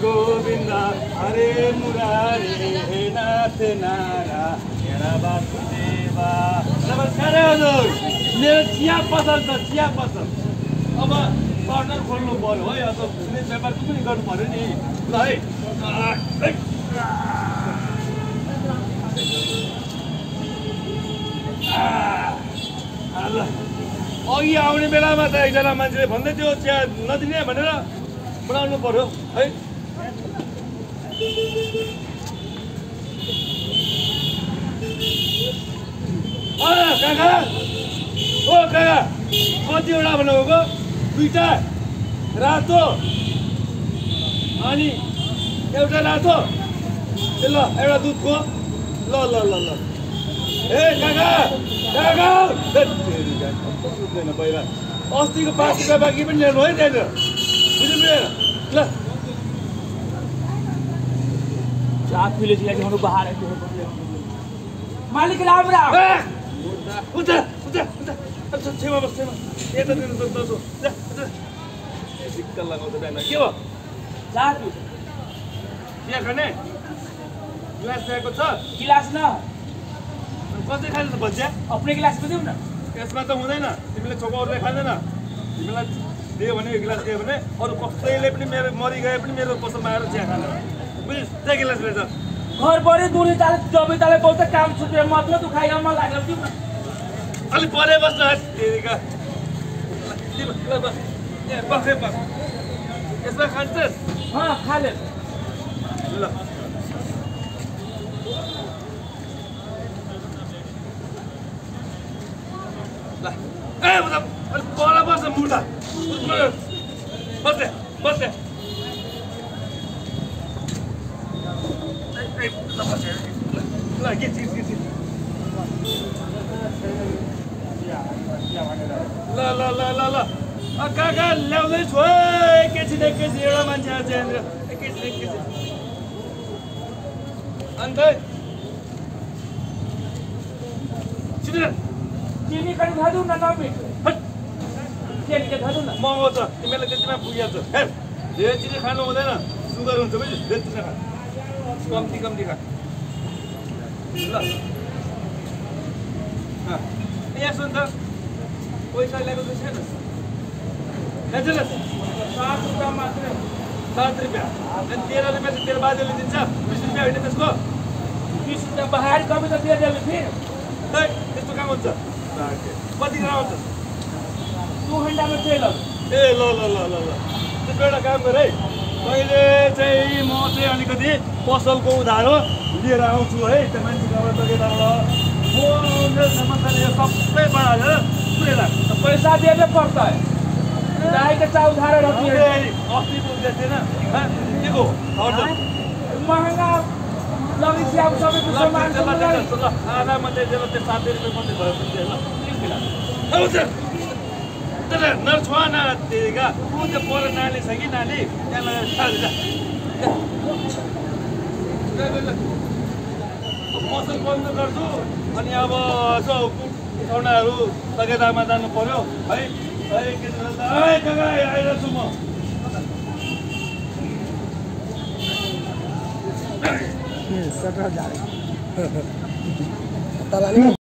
गोविंद हरे मुरारी हे नाथ नारायण वासुदेवा। नमस्कार हजुर, मेरो चिया पसल छ, चिया पसल। अब कर्नर खोल्नु पर्यो है, अब बिजनेस व्यापार पनि गर्नु पर्यो नि ल है। अघि आउने बेलामा त एकजना मान्छेले भन्दै थियो चिया नदिने भनेर, बनाउनु पर्यो है। काका ओ काका, कतिवटा बनाएको? दुईटा रातो अनि एउटा रातो, ल एउटा दुधको। ल ल ल ल ए काका काका, सुत्दैन पहिला। अस्तिको 5 रुपियाँ बाँकी पनि ल्याउनु है त्यहाँनिर, बुझ्नु? ल आफूले ल्याउनु बाहिर मालिक राम राम। हुन्छ हुन्छ हुन्छ, छेउमा बस, छेउमा यता दिनु त दसो। सिक्का लगाउँछ टाइममा के हो? जादु चिया खाने गिलास ल्याएको छ? गिलास न कसै खाने त भन्छ? आफ्नै गिलास दिउ न। यसमा त हुँदैन, तिमीले छोको अरूले खाँदैन। तिमीलाई दियो भने गिलास दियो भने अरू कसैले पनि मेरो मरिगए पनि मेरो पसलमा आएर चिया खाँदैन, बुझिस्? त्यही गिलास लिएर जा। घर बढी दुली ताले जबी ताले बोल्छ, काम छुट्यो मात्र तँ खाइ मन लाग्यो दिउ न। अलि परे बस्न तेरिका। ल बस, ए बस है बस। यसमा खान्छस्? खा ले। ल ल ए उता अलि पर बस्न मुर्दा बस्ने बस्ने। ल के चिज के चिज? ल ल ल ल ल काका ल्याउँदैछु है, एकैछिन एकैछिन, एउटा मान्छे आएको छ यहाँनिर, एकैछिन एकैछिन। अन्त चिनी चिनी कति खादु न नबी चिनी के खादु न महँगो छ, तिमीलाई त्यतिमा पुगिहाल्छ। हेर धेरै चिनी खानु हुँदैन, सुगर हुन्छ बुझ्यौ? धेरै चिनी खा, कम्ती कम्ती खा। ल यहाँ सुन त, पैसा ल्याएको चाहिँ छैन? ल्याउँछ 7 रुपियाँ मात्रै। 7 रुपियाँ अनि 13 रुपियाँ चाहिँ तेरो बाजेले दिन्छ, 20 रुपियाँ होइन त्यसको? 20 रुपियाँ बाहिर कमी त दिएर फेरि त्यस्तो काम हुन्छ? कति ग्राम हुन्छ? 2 घन्टामा तेल। ए ल ल ल ल ल त्यसको एउटा काम गर है, मैले चाहिँ म चाहिँ अलिकति पसलको उधारो लिएर आउँछु है। त्यो मान्छेकोबाट तकेदाबाट मेरो समस्याले यो सबै बढाएर पुरै लाग्छ। पैसा देने पर्छ है, चाहे के चाउ उधार रखिए। अस्ति बुझ्दै थिएन के को महँगा लगी से अब सबै सामान ल आधा मात्रै दिएर त्यो 7 रुपियाँ मात्रै भयो भने ल आउँछ। तर नर्छुवा न तेरिका, ऊ त्यो पर नाली छ कि नाली, त्यहाँ लगेर खान्छ। पसल बन्द गर्छु अनि अब यसो उठाउनाहरू तकेदारमा जानु पर्यो है। काका आइरहेको छु म।